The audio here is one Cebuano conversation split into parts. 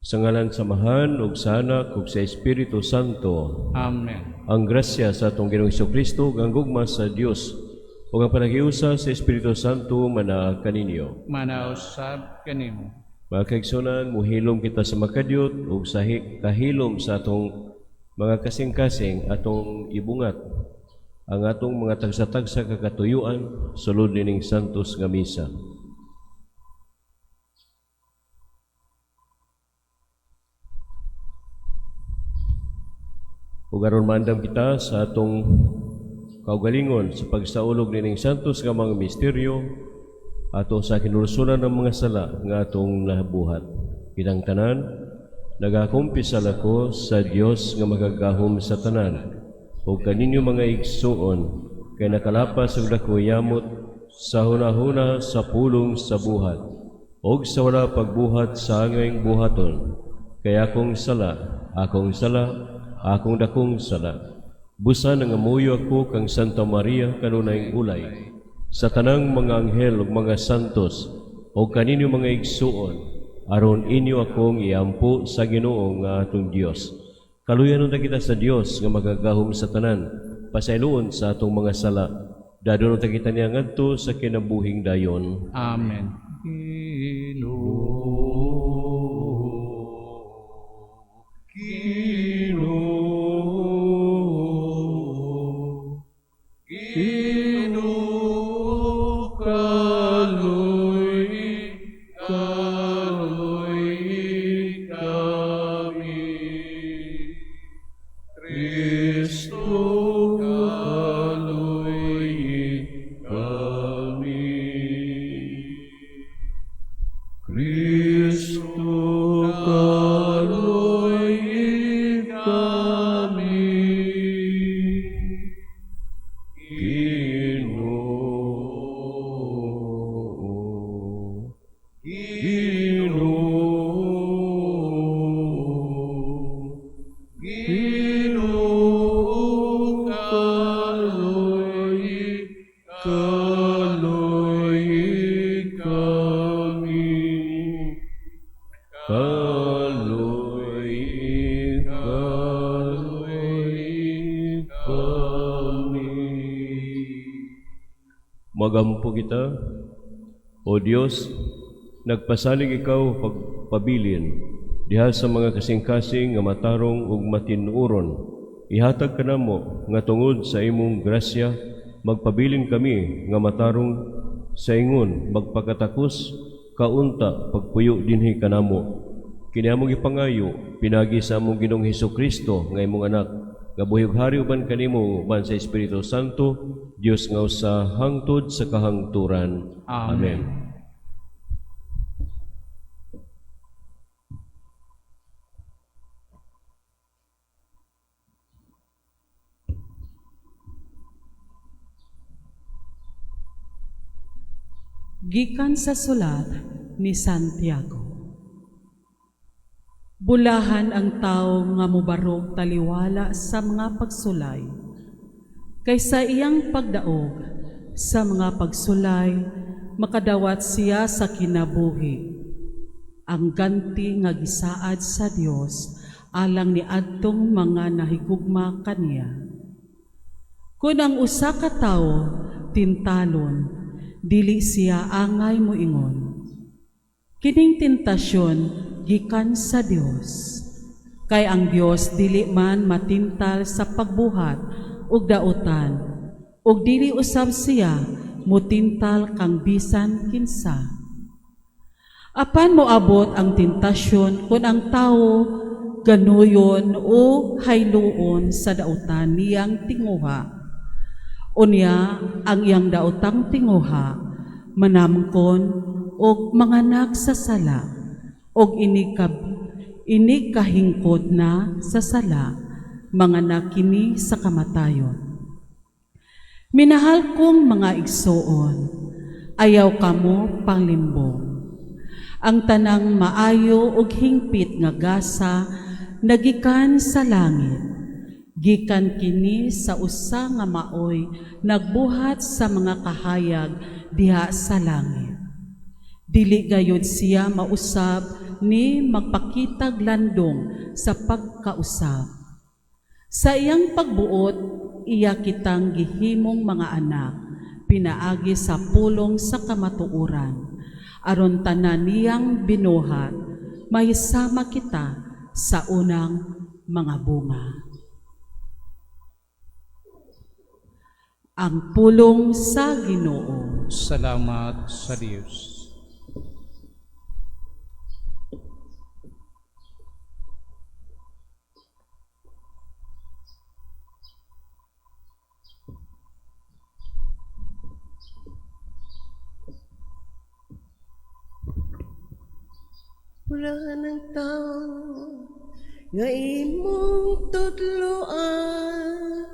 Sa ngalan sa Amahan ug sa Anak ug sa Espiritu Santo. Amen. Ang grasya sa atong Ginoong Kristo ug ang gugma sa Dios ug ang panagiusa sa Espiritu Santo manaa kaninyo. Manausab kanimo. Mga kaigsuonan, muhilom kita sa makadyot ug sa kahilom sa atong mga kasing-kasing atong ibungat ang atong mga tagsa-tagsa ka katuyuan sulod nining santos nga misa. Ug aron maandam kita sa atong kaugalingon sa pagsaulog nining santos nga mga misteryo ato sa kinulsulan ng mga sala nga atong nabuhat. Kitang tanan, nagakumpisal ako sa Dios nga makagagahom sa tanan ug kaninyo mga igsuon kay nakalapas og dako yamot sa hunahuna sa pulong sa buhat ug sa wala pagbuhat sa angayng buhaton, kay akong sala, akong sala, akong dakong sala. Busa nangamuyo ako kang Santa Maria kanunayng ulay, sa tanang mga anghel ug mga santos ug kaninyo mga igsuon, aron inyo akong iampo sa Ginoo nga atong Dios. Kaluyan unta kita sa Dios nga makagagahom sa tanan, pasayloon sa atong mga sala. Dadon unta kita niya ngadto sa kinabuhing dayon. Amen. Ginoo, Ginoo, Ginoo, kaluy-i, kaluy-i kami. Kristo, kaluy-i kami. Kristo, kaluy-i kami. Ginoo, Ginoo, Ginoo, kaluy-i, kaluy-i kami. Kaluy-i, kaluy-i kami. Magampo kita. O Dios, nagpasalig ikaw pagpabilin diha sa mga kasing-kasing nga matarong ug matinuoron. Ihatag kanamo nga tungod sa imong grasya magpabilin kami nga matarong sa ingon magpakatakos kaunta pagpuyo dinhi kanamo. Kini among gipangayo pinagi sa among Ginoong Hesukristo nga imong anak nga buhi ug hari uban kanimo uban sa Espiritu Santo, Dios nga usa hangtod sa kahangturan. Amen. Amen. Gikan sa sulat ni Santiago. Bulahan ang tao nga mobarog taliwala sa mga pagsulay, kay sa iyang pagdaog sa mga pagsulay makadawat siya sa kinabuhi. Ang ganti nga gisaad sa Dios alang ni adtong mga nahigugma kaniya. Kun ang usa ka tawo tintalon, dili siya angay moingon. Kining tentasyon gikan sa Dios. Kay ang Dios dili man matintal sa pagbuhat og dautan, ug dili usab siya mutintal kang bisan kinsa. Apan moabot ang tentasyon kun ang tawo ganuyon o hayluon sa dautan niyang tinguha. Unya ang iyang daotang tinguha manamkon og manganak sa sala, og inig kahingkod na sa sala, manganak kini sa kamatayon. Minahal kong mga igsoon, ayaw kamo panglimbong. Ang tanang maayo ug hingpit nga gasa nagikan sa langit. Gikan kini sa usa nga maoy nagbuhat sa mga kahayag diha sa langit. Dili gayud siya mausab ni magpakitag landong sa pagkausab. Sa iyang pagbuot, iya kitang gihimong mga anak, pinaagi sa pulong sa kamatuoran. Aron tanan niyang binuhat, mahisama kita sa unang mga bunga. Ang pulong sa Ginoo. Salamat sa Dios. Wala ng tao nga imong tudloan,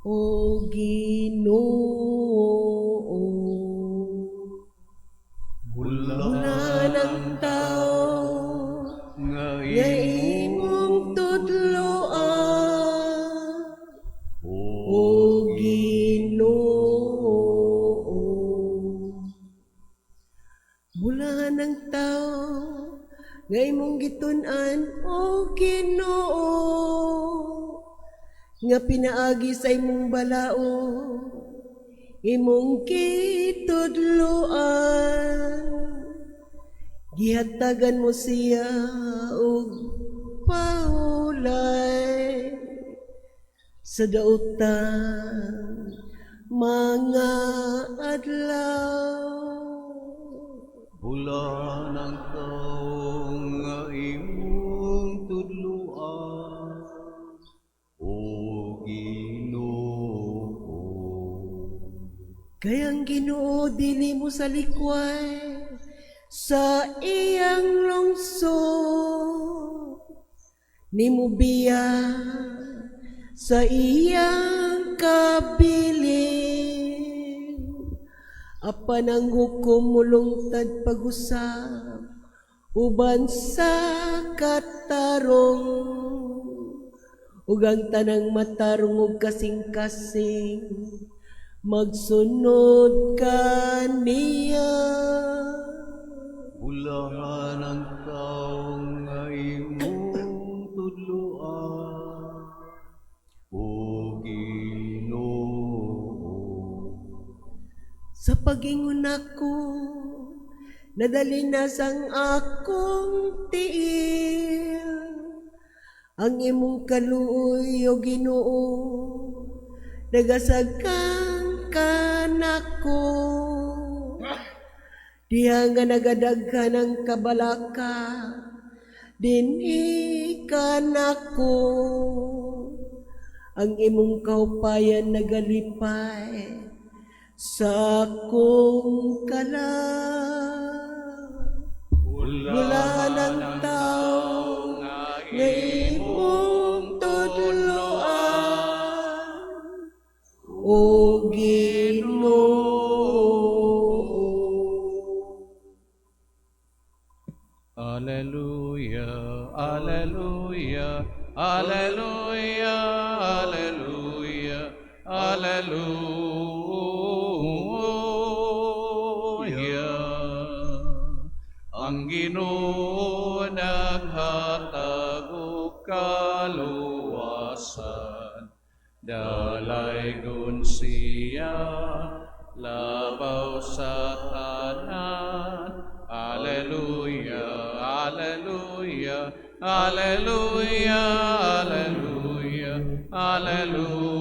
o Ginoo. Wala ng tao Nga nga imong tudloan, o Ginoo. Mula ng tao nga imong gitun-an, o Ginoo, nga pinaagi sa imong balao, imong gitudloan. Gihatagan mo siya og pahulay sa dautan mga adlaw. Bula ng tao nga imong tudloan, o Ginoo. Kay ang Ginoo dili mo salikway sa iyang lungsod, nimo biya sa iyang kabilin. Apan ang hukom mulungtad pag-usab uban sa katarong, ug ang tanang matarong ug kasing-kasing magsunod kaniya. Bulahan ang tao nga imong tudloan, o Ginoo. Sa pag-ingon ako, nadalinas ang akong tiil. Ang imong kaluoy, o Ginoo, nagasagang kanako. Diha nga nagadaghan ang kabalaka, dinhi kanako. Ang imong kaupayan nagalipay sa akong kalag. Wala ng tao nga imong tudloan, o Ginoo. Alleluia, alleluia, alleluia, alleluia, alleluia. Ang Ginoo naghatag og kaluwasan, dalaygon siya labaw sa tanan. Alleluia, alleluia, alleluia, alleluia, alleluia.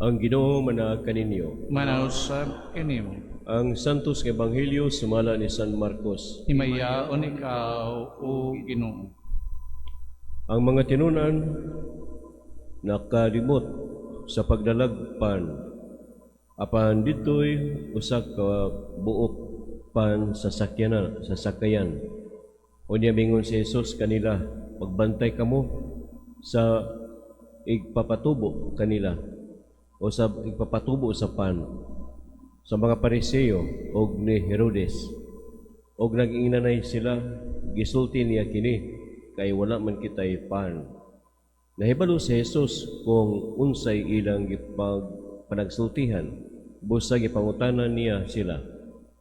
Ang Ginoo manaag kaninyo. Manausab kanimo. Ang Santos nga Ebanghelyo sumala ni San Marcos. Himayaon ikaw, o Ginoo. Ang mga tinunan nakalimot sa pagdalagpan, apan dito'y usa ka buok pan sa sakyanan, sa sakayan. Unya mingon si Jesus kanila, magbantay kamo sa igpapatubo kanila o sa igpapatubo sa pan sa mga Pariseo og ni Herodes. Og nag-inanay sila, gisulti niya kini, kay wala man kitay pan. Nahibalo si Jesus kung unsay ilang gipagpanagsultihan. Busa gipangutana niya sila,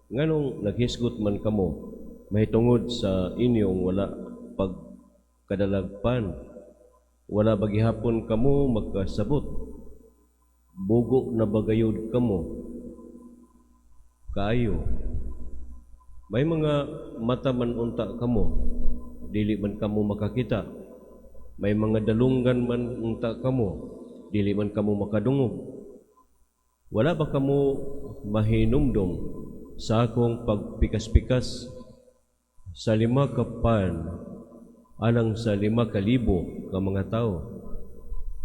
"Nganong naghisgot man kamo mahitungod sa inyong wala pagkadalag pan? Wala ba gihapon kamo makasabot? Bugo na ba gayud kamo kaayo? May mga mata man unta kamo, dili man kamo makakita. May mga dalunggan man unta kamo, dili man kamo makadungog. Wala ba kamo mahinumdom sa akong pagpikas-pikas sa 5 ka pan alang sa 5,000 ka mga tao?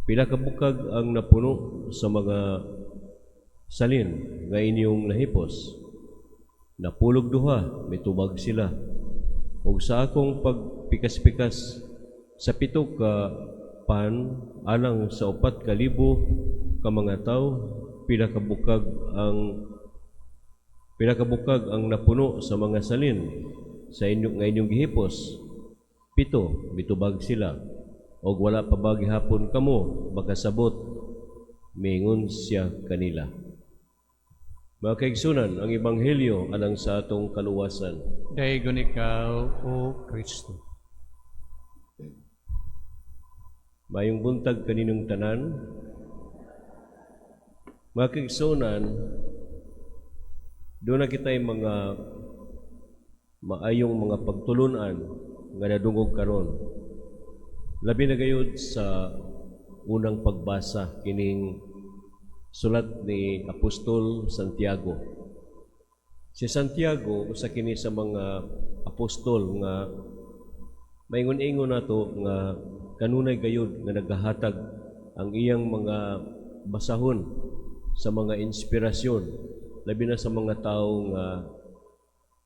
Pila ka bukag ang napuno sa mga salin nga inyong nahipos?" "Napulog duha," mitubag sila. "Ug sa akong pagpikas-pikas sa 7 ka pan alang sa 4,000 ka mga tawo, pila ka bukag ang napuno sa mga salin sa inyo nga inyong gihipos?" "Pito," mitubag sila. "Og wala pa ba gihapon kamo makasabot?" miingon siya kanila. Mga kaigsunan, ang Ebanghelyo alang sa atong kaluwasan. Daygon ikaw, O Kristo. Maayong buntag kaninyong tanan. Mga kaigsunan, duna kita'y mga maayong mga pagtulunan nga nadungog karon. Labi na gayud sa unang pagbasa kining sulat ni Apostol Santiago. Si Santiago usa kini sa mga apostol nga maingon-ingon nato nga kanunay gayud nga nagahatag ang iyang mga basahon sa mga inspirasyon, labi na sa mga tawo nga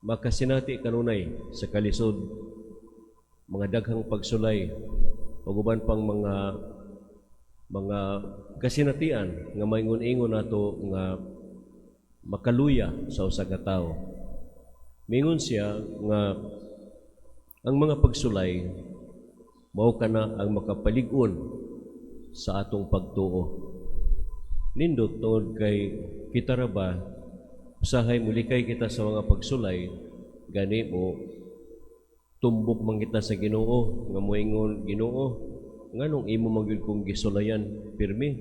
makasinati kanunay sa kalisod, mga daghang pagsulay ug uban pang mga kasinatian nga maingon-ingon nato nga makaluya sa usa ka tawo. Mingon siya nga ang mga pagsulay mao kana ang makapalig-on sa atong pagtuo. Nindot tungod kay kita ra ba usahay mulikay kita sa mga pagsulay, gani mo tumbok man kita sa Ginoo nga moingon, "Ginoo, nganong imo man gyud kong gisulayan pirmi?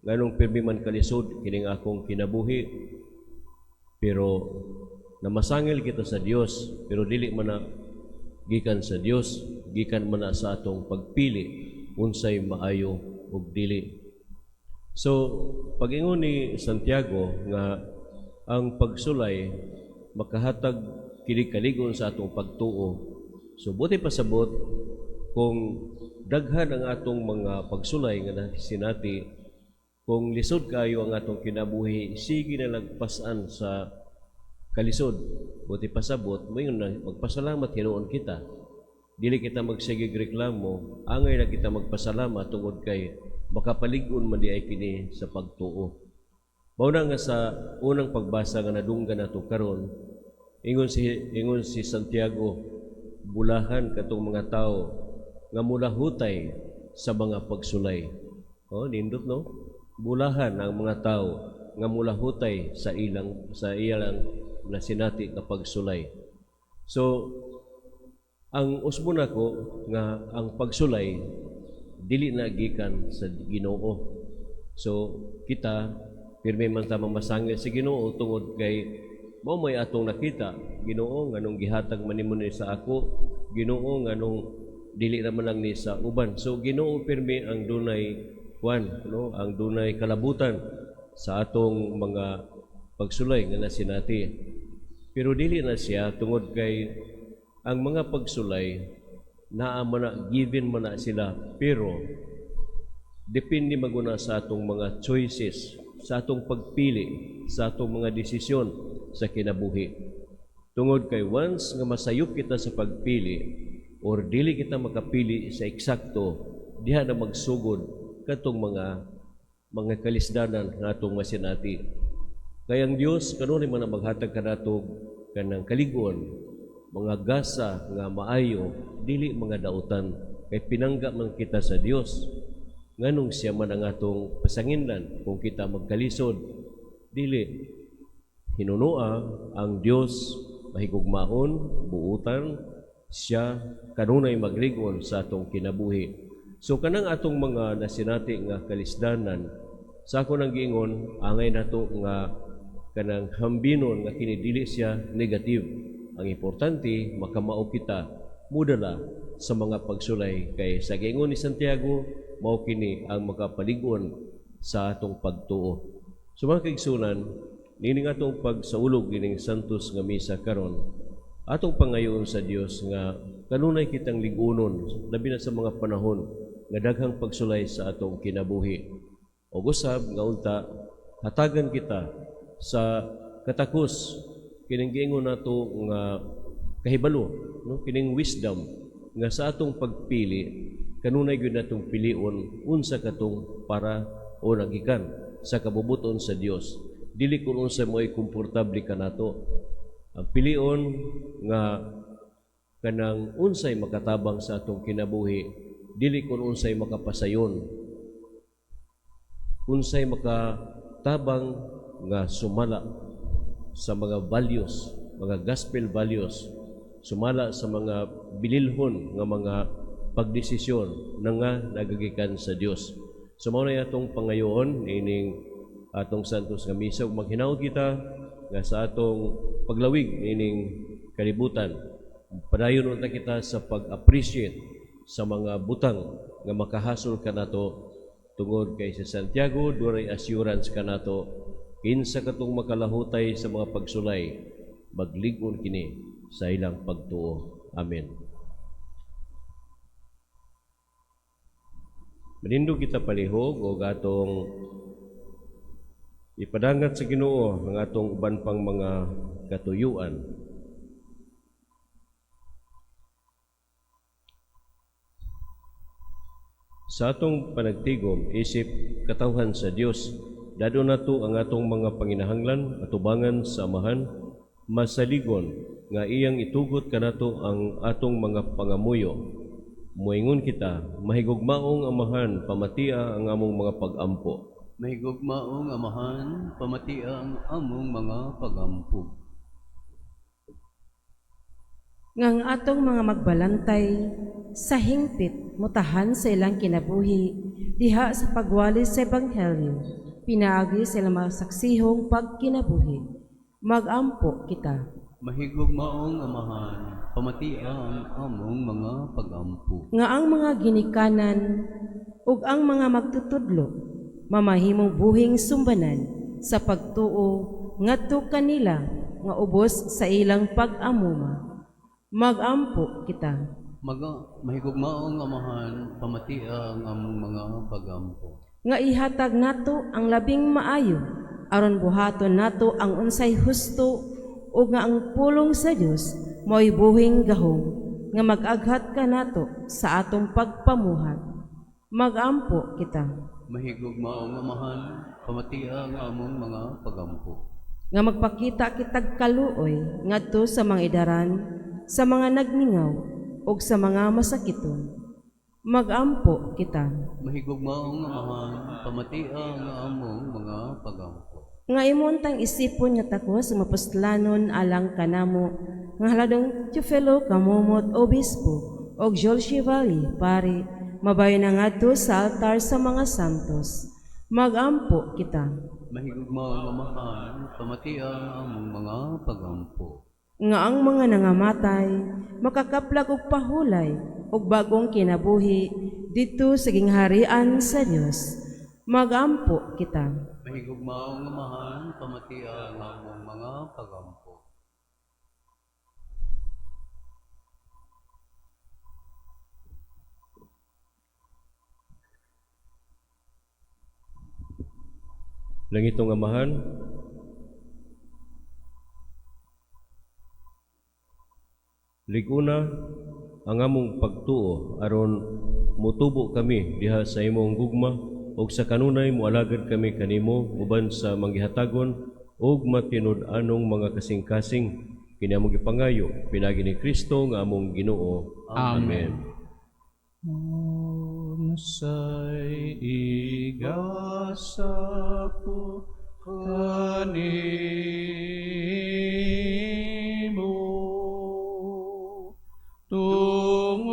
Nganong pirmi man kalisod kining akong kinabuhi?" Pero namasangil kita sa Dios, pero dili man na gikan sa Dios, gikan man na sa atong pagpili unsay maayo ug dili. So pag-ingon ni Santiago nga ang pagsulay makahatag kini kaligon sa atong pagtuo. So buti pasabot kung daghan ang atong mga pagsulay nga nasinati, kung lisod kayo ang atong kinabuhi, sige na lagpasan sa kalisod. Buti pasabot, moingon na magpasalamat hinuon kita. Dili kita magsigig reklamo, angay na kita magpasalamat tungod kay makapalig-on man di ay kini sa pagtuo. Mao na nga sa unang pagbasa nga nadunggan nato karon, ingon si Santiago, bulahan katong mga tawo nga mulahutay sa mga pagsulay. Oh, nindot, no? Bulahan ang mga tawo nga mulahutay sa ilang nasinati nga pagsulay. So ang usbon nako nga ang pagsulay dili na gikan sa Ginoo. So kita pirmi man ta mamasangil sa Ginoo tungod kay mao may atong nakita, "Ginoo, nganong gihatag man nimo ni sa ako? Ginoo, nganong dili naman lang ni sa uban?" So Ginoo pirmi ang dunay kwan, no, ang dunay kalabutan sa atong mga pagsulay nga nasinati. Pero dili na siya tungod kay ang mga pagsulay naa man na, given man na sila, pero depende maguna sa atong mga choices, sa atong pagpili, sa atong mga desisyon sa kinabuhi. Tungod kay once nga masayop kita sa pagpili or dili kita makapili sa eksakto, diha na magsugod katong mga kalisdanan nga atong masinati. Kay ang Dios kanunay man ang maghatag kanato kanang kalig-on, mga gasa nga maayo, dili mga dautan, kay pinangga man kita sa Dios. Nganong siya man ang atong pasanginlan kung kita magkalisod? Dili hinunua ang Dios mahigugmaon, buutan, siya kanunay maglig-on sa atong kinabuhi. So kanang atong mga nasinati nga kalisdanan, sa ako nang giingon, angay nato nga kanang hambinon nga kini dili siya negative. Ang importante makamao kita mudala sa mga pagsulay kay sa giingon ni Santiago, mao kini ang makapalig-on sa atong pagtuo. So mga kaigsunan, nining atong pagsaulog nining Santos nga misa karon, atong pangayoon sa Dios nga kanunay kitang lig-unon, labi na sa mga panahon nga daghang pagsulay sa atong kinabuhi. O usab nga unta hatagan kita sa katakos kining giingon nato nga kahibalo, no, kining wisdom nga sa atong pagpili kanunay gyud natong pilion unsa katong para o nagikan sa kabubuton sa Dios, dili kun unsa mo'y komportable kanato. Ang pilion nga kanang unsay makatabang sa atong kinabuhi, dili kun unsay makapasayon, unsay makatabang nga sumala sa mga values, mga gospel values, sumala sa mga bililhon nga mga pagdesisyon na nga nagagikan sa Dios. So mao na atong pangayoon nining atong Santos nga misa ug maghinaot kita nga sa atong paglawig nining kalibutan, padayon unta kita sa pag-appreciate sa mga butang nga makahasol kanato, tungod kay sa Santiago dunay assurance kanato, kinsa katong makalahutay sa mga pagsulay, maglig-on kini sa ilang pagtuo. Amen. Manindog kita palihog og atong ipadangat sa Ginoo ang atong uban pang mga katuyuan. Sa atong panagtigom isip katawhan sa Dios, dado nato ang atong mga panginahanglan atubangan sa Amahan, masaligon nga iyang itugot kanato ang atong mga pangamuyo. Moingon kita, mahigugmaong Amahan, pamatia ang among mga pagampo. Mahigugmaong Amahan, pamatia ang among mga pagampo. Nga ang atong mga magbalantay sa hingpit mutahan sa ilang kinabuhi diha sa pagwali sa ebanghelyo, pinaagi sa ilang mga saksihong pagkinabuhi. Magampo kita. Mahigugmaong Amahan, pamatia ang among mga pagampo. Nga ang mga ginikanan ug ang mga magtutudlo mamahimong buhing sumbanan sa pagtuo ngadto kanila nga ubos sa ilang pag-amuma. Magampo kita. Mahigugmaong Amahan, pamatia ang among mga pagampo. Nga ihatag nato ang labing maayo aron buhaton nato ang unsay husto ug nga ang pulong sa Dios mao'y buhing gahom nga mag-aghat kanato sa atong pagpamuhat. Magampo kita. Mahigugmaong Amahan, pamatia ang among mga pagampo. Nga magpakita kitag kaluoy ngadto sa mga idaran, sa mga nagmingaw ug sa mga masakiton. Magampo kita. Mahigugmaong Amahan, pamatia ang among mga pagampo. Nga imontang isipon nga takos mapostlanon alang kanamo nga haladong Teofilo Camomot Obispo og Jules Chevalier pari mabayo na ngadto sa altar sa mga santos. Magampo kita. Mahigugmaong Amahan, pamatia ang among mga pagampo. Nga ang mga nangamatay makakaplag og pahulay og bagong kinabuhi didto sa gingharian sa Dios. Magampo kita. Mahigugmaong Amahan, pamatia ang among mga pagampo. Langitong Amahan, liguna ang among pagtuo aron mutubo kami diha sa imong gugma ug sa kanunay moalagad kami kanimo uban sa manggihatagon ug matinud-anong mga kasing-kasing. Kini among gipangayo pinaagi ni Kristo nga among Ginoo. Amen. Amen. Unsay igasa ko Kanimo tungod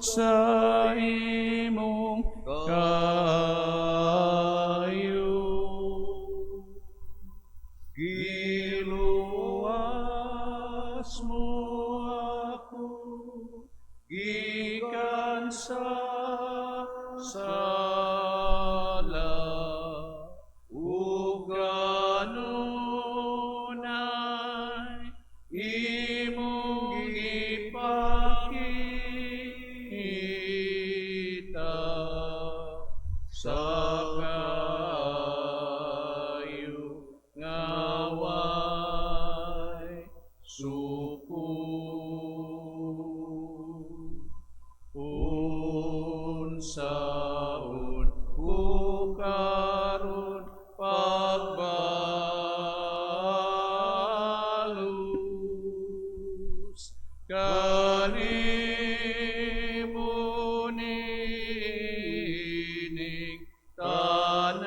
sa imong kaayo. Giluwas mo ako gikan sa sala ug kanunay imong gipakita sa kaayo nga way suko. Unsaon ko karon pagbalos kanimo niining tanan?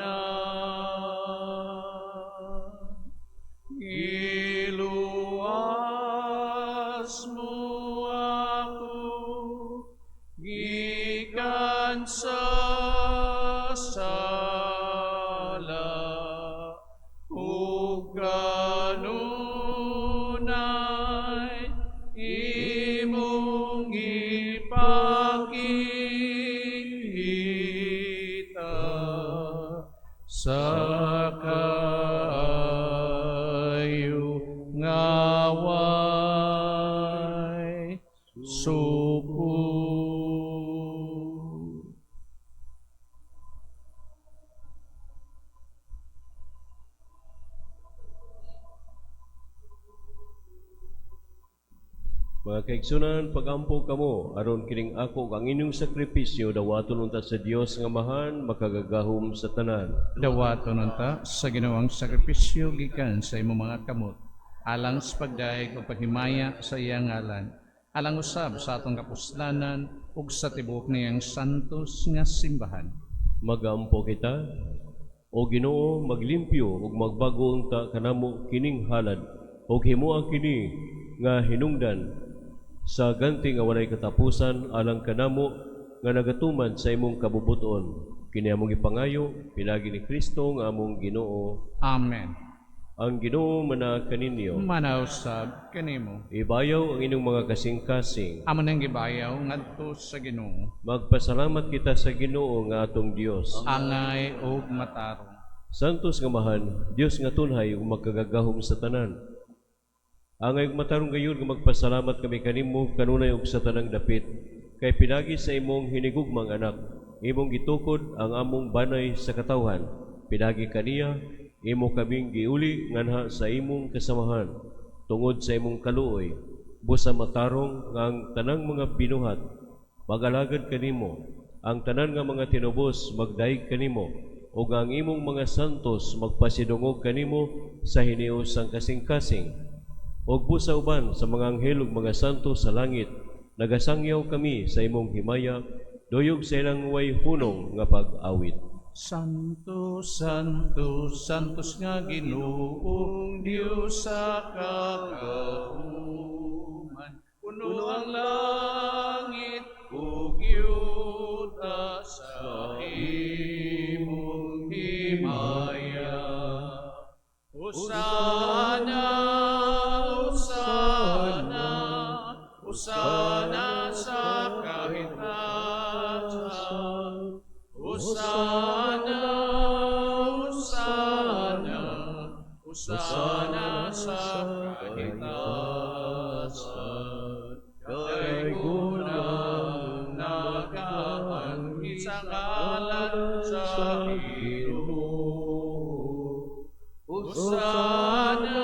Giluwas mo ako gikan sa sala ug kanunay imong gipakita sa kaayo nga way suko. Mga kaigsunan, pagampo kamo aron kining ako ug ang inyong sakripisyo dawaton unta sa Dios nga Amahan makagagahom sa tanan. Dawaton unta sa Ginoo ang sakripisyo gikan sa imong mga kamot, alang sa pagdayeg ug paghimaya sa iyang ngalan, alang usab sa atong kapuslanan ug sa tibuok niyang santos nga simbahan. Magampo kita. O Ginoo, maglimpyo ug magbago unta kanamo kining halad ug himoa kini nga hinungdan sa ganti nga walay katapusan alang kanamo nga nagatuman sa imong kabubuton. Kini among gipangayo pinaagi ni Kristo nga among Ginoo. Amen. Ang Ginoo manaa kaninyo. Manaa usab kanimo. Ibayaw ang inyong mga kasing-kasing. Amo nang gibayaw ngadto sa Ginoo. Magpasalamat kita sa Ginoo nga atong Dios. Angay ug matarong. Santos nga Amahan, Dios nga tunhay ug makagagahom sa tanan. Angay ug matarong gayud nga magpasalamat kami kanimo kanunay ug sa tanang dapit, kay pinaagi sa imong hinigugmang anak, imong gitukod ang among banay sa katawhan. Pinaagi kaniya, imo kaming giuli nganha sa imong kasamahan, tungod sa imong kaluoy, busa matarong nga ang tanang mga binuhat magalagad kanimo, ang tanan nga mga tinubos magdayeg kanimo, ug ang imong mga santos magpasidungog kanimo sa hinius sang kasing-kasing. Ug busa uban sa mga anghel ug mga santos sa langit, nagasangyaw kami sa imong himaya, duyog sa ilang way hunong nga pag-awit. Santo, Santo, Santos nga Ginoong Diyos sa kagahuman. Puno ang langit ug yuta sa imong himaya. Hosana, Hosana, Hosana sa kahitasan. Hosana, Hosana, Hosana sa kahitasan. Daygon ang nagaanhi sa ngalan sa Ginoo. Hosana,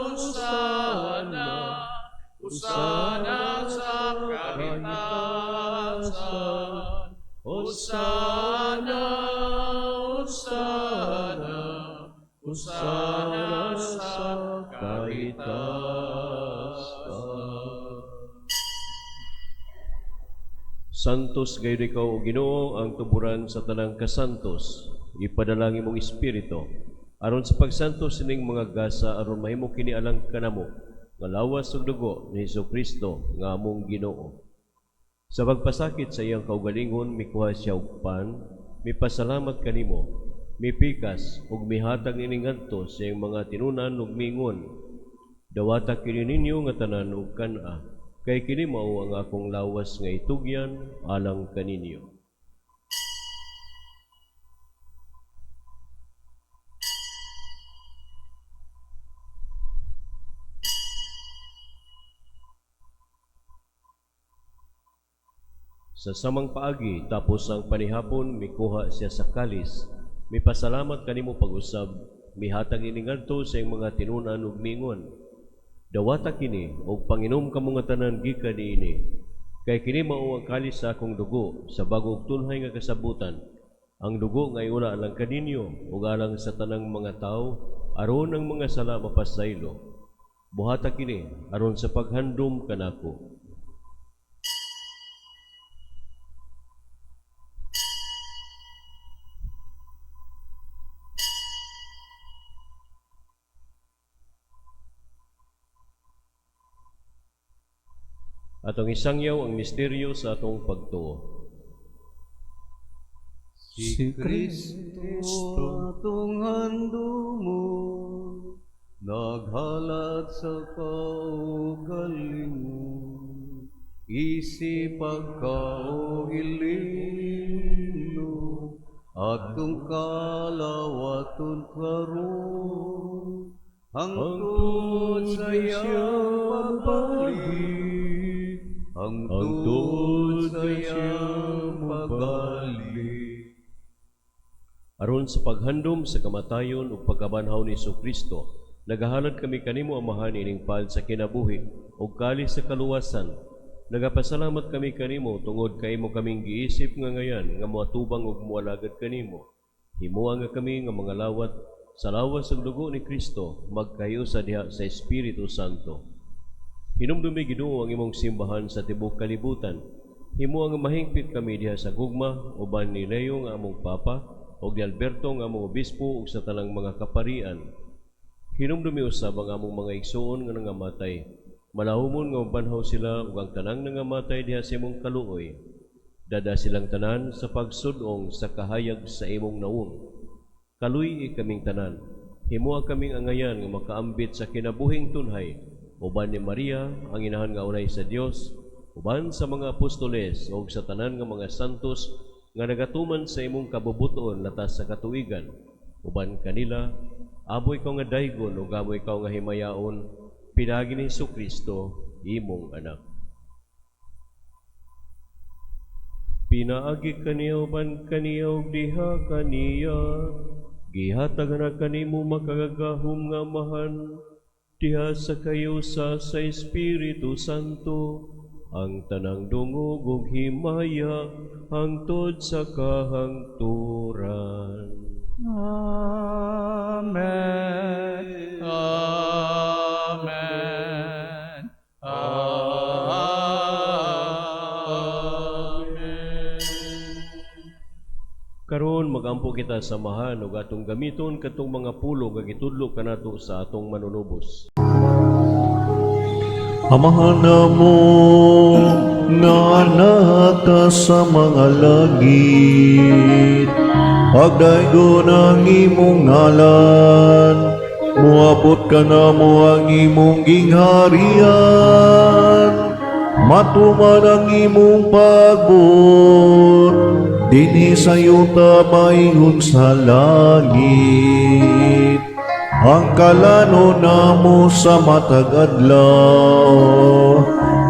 Hosana, Hosana sa kahitasan. Hosana, Hosana, Hosana sa kahitasan. Santos gayud ikaw, O Ginoo, ang tuburan sa tanang kasantos. Ipadala ang imong Espiritu aron sa pagsantos sining mga gasa aron mahimo kini alang kanamo nga lawas ug dugo ni Hesus Kristo nga among Ginoo. Sa pagpasakit sa iyang kaugalingon, mikuha siya og pan, mipasalamat kanimo, mipikas ug mihatag ini ngadto sa iyang mga tinunan ug miingon: "Dawata kini ninyo nga tanan ug kan-a, kay kini mao ang akong lawas nga itugyan alang kaninyo." Sa samang paagi, tapos ang panihapon, mikuha siya sa kalis, mipasalamat kanimo pag-usab, mihatag ini ngadto sa iyang mga tinunan ug miingon: "Dawata kini ug panginom kamo nga tanan gikan niini, kay kini mao ang kalis sa akong dugo sa bag-o ug tunhay nga kasabutan, ang dugo nga iula alang kaninyo ug alang sa tanang mga tawo aron ang mga sala mapasaylo. Buhata kini aron sa paghandom kanako." Atong isangyaw ang misteryo sa atong pagtuo. Si Kristo atong handumon, naghalad sa kaugalingon, isip pagkauhilino, atong kalawaton karon, hangtod sa iyang pagbalik, hangtod sa iyang pagbalik. Aron sa paghandom sa kamatayon ug pagkabanhaw ni Kristo, nagahalad kami kanimo, Amahan, ining pan sa kinabuhi ug kalis sa kaluwasan. Nagapasalamat kami kanimo tungod kay imo kaming giisip nga ngayan nga moatubang ug moalagad kanimo. Himoa nga kami nga mga lawat sa lawas ug dugo ni Kristo magkahiusa diha sa Espiritu Santo. Hinumdumi, Ginoo, ang imong simbahan sa tibuok kalibutan. Himoa nga mahingpit kami diha sa gugma uban ni Leo nga among Papa ug ni Alberto nga among obispo ug sa tanang mga kaparian. Hinumdumi usab ang among mga igsuon nga nangamatay. Malahumon nga mabanhaw sila ug ang tanang nangamatay diha sa imong kaluoy. Dad-a silang tanan sa pagsud-ong sa kahayag sa imong nawong. Kaluy-i kaming tanan. Himoa kaming angayan nga makaambit sa kinabuhing tunhay uban ni Maria ang inahan nga unay sa Dios, uban sa mga apostoles ug sa tanan nga mga santos nga nagatuman sa imong kabubuton latas sa katuigan. Uban kanila, amo ikaw nga daygon ug amo ikaw nga himayaon pinaagi ni Hesus Kristo, imong anak. Pinaagi kaniya, uban kaniya ug diha kaniya, gihatag na kanimo makagagahom nga Amahan diha sa kahiusa sa Espiritu Santo ang tanang dungog ug himaya hangtod sa kahangturan. Amen. Amen. Amen. Karon magampo kita sa Amahan ug atong gamiton katong mga pulong nga gitudlo kanato sa atong Manunubos. Amahan namo nga naa ka sa mga langit, pagdaygon ang imong ngalan, muabot kanamo ang imong gingharian, matuman ang imong pagbuot, dinhi sa yuta maingon sa langit. Ang kalanon namo sa matag adlaw,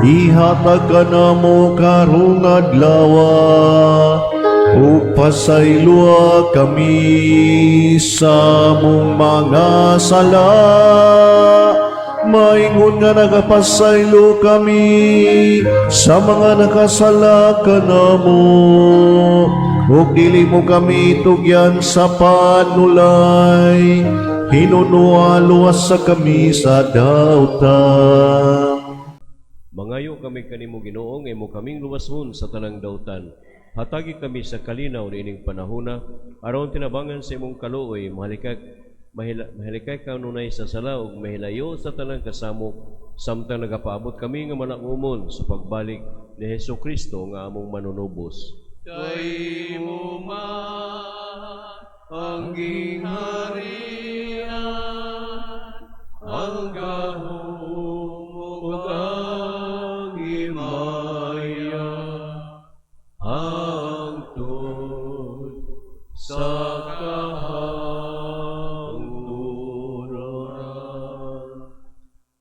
ihatag kanamo karong adlaw, ug pasayloa kami sa among mga sala, maingon nga nagapasaylo kami sa mga nakasala kanamo, ug dili mo kami tugyan sa panulay, hinunoa luwasa kami sa dautan. Mangayo kami kanimo, Ginoo, nga imo kaming luwason sa tanang dautan. Hatagi kami sa kalinaw niining panahona aron tinabangan sa imong kaluoy mahilikay kanunay sa sala ug mahilayo sa tanang kasamok samtang nagapaabot kami nga malangumon sa pagbalik ni Hesus Kristo nga among manunubos. Kay imo man ang gingharian, ang gahom ug ang himaya, hangtod sa kahangturan.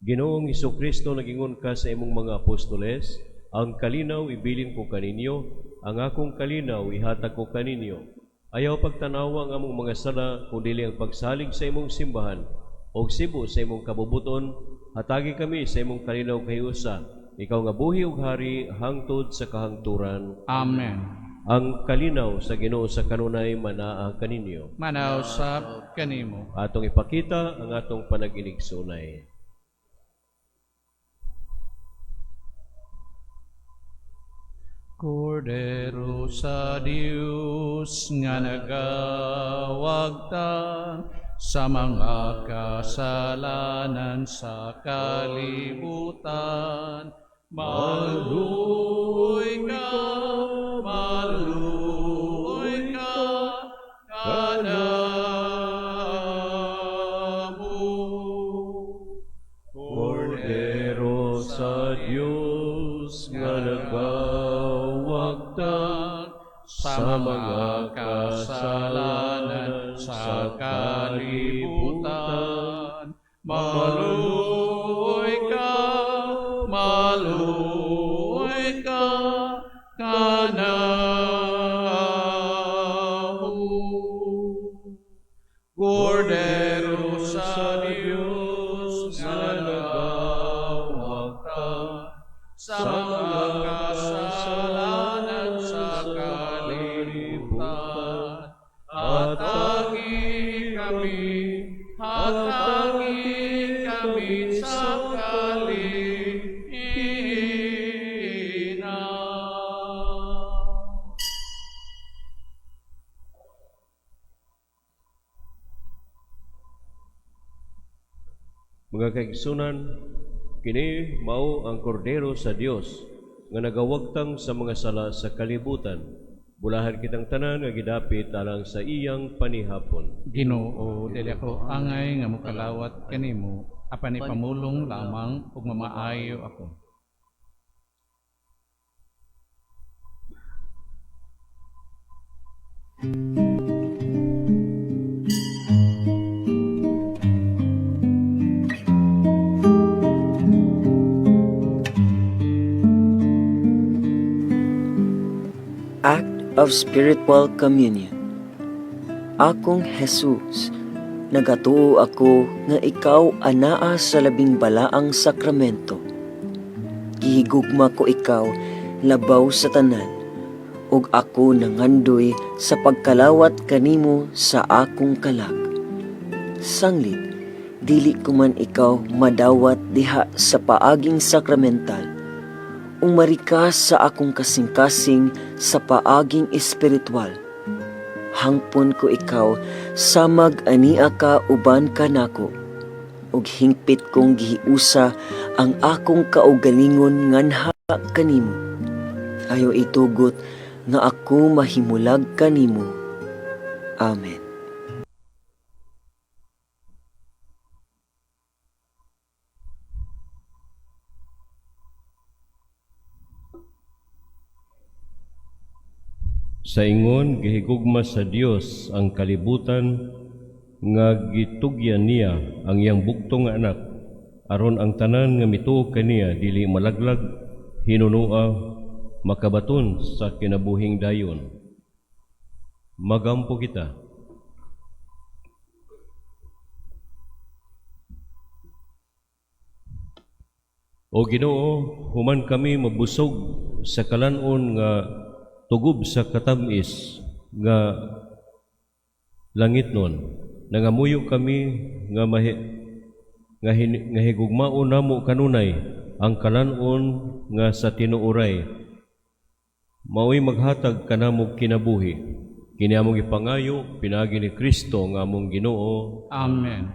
Ginoong Kristo, nagingon ka sa imong mga apostoles, "Ang kalinaw ibilin ko kaninyo, ang akong kalinaw ihatag ko kaninyo. Ayaw pagtanawa ang among mga sala, kundi ang pagsalig sa imong simbahan. Og sibo sa imong kabubuton, hatagi kami sa imong kalinaw kahiusa. Ikaw nga buhi ug hari hangtod sa kahangturan." Amen. Ang kalinaw sa Ginoo sa kanunay manaa kaninyo. Manaa usab kanimo. Atong ipakita ang atong panaginigsunay. Kordero sa Dios nga nagawagtang sa mga kasalanan sa kalibutan. Maluoy ka, maluoy ka, kanamo. Kordero sa Dios nga nagawagtang sa mga kasalanan sa kalibutan. Maluoy ka, maluoy ka, kanamo. Kordero sa Dios nga nagawagtang sa mga kasalanan sa kalibutan. Hatagi kami, hatagi kami sa kalinaw. Mga kaigsunan, kini mao ang kordero sa Dios nga nagawagtang sa mga sala sa kalibutan. Bulahan kitang tanan nga gidapit alang sa iyang panihapon. Ginoo, dili ako angay nga mokalawat kanimo, apan ipamulong lamang ug mamaayo ako. Act of Spiritual Communion. Akong Jesus, nagatuo ako nga ikaw anaa sa labing balaang sakramento. Gihigugma ko ikaw labaw sa tanan, ug ako nangandoy sa pagkalawat kanimo sa akong kalag. Sanglit, dili ko man ikaw madawat diha sa paaging sakramental, umari ka sa akong kasing-kasing sa paaging espiritual. Hangpon ko ikaw samag ania ka uban kanako, ug hingpit kong gihiusa ang akong kaugalingon nganha kanimo. Ayaw itugot nga ako mahimulag kanimo. Amen. Sa ingon gihigugma sa Dios ang kalibutan nga gitugyan niya ang iyang bugtong nga anak aron ang tanan nga mituo kaniya dili malaglag, hinunoa makabaton sa kinabuhing dayon. Magampo kita. O Ginoo, human kami mabusog sa kalan-on nga tugob sa katamis nga langitnon. Nangamuyo kami nga higugmaon namo kanunay ang kalan-on nga sa tinuoray. Mao'y maghatag kanamog kinabuhi. Kini among ipangayo pinaagi ni Kristo nga among Ginoo. Amen.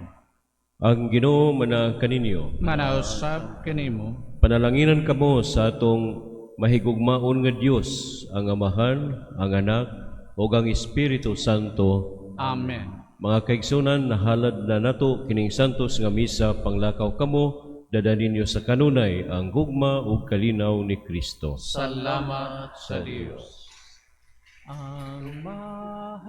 Ang Ginoo manaa kaninyo. Manausab kanimo. Panalanginan kamo sa atong mahigugmaon nga Dios, ang Amahan, ang Anak, ug ang Espiritu Santo. Amen. Mga kaigsunan, nahalad na nato kining santos nga misa. Panglakaw kamo, dad-a ninyo sa kanunay ang gugma ug kalinaw ni Kristo. Salamat sa Dios. Ang mahal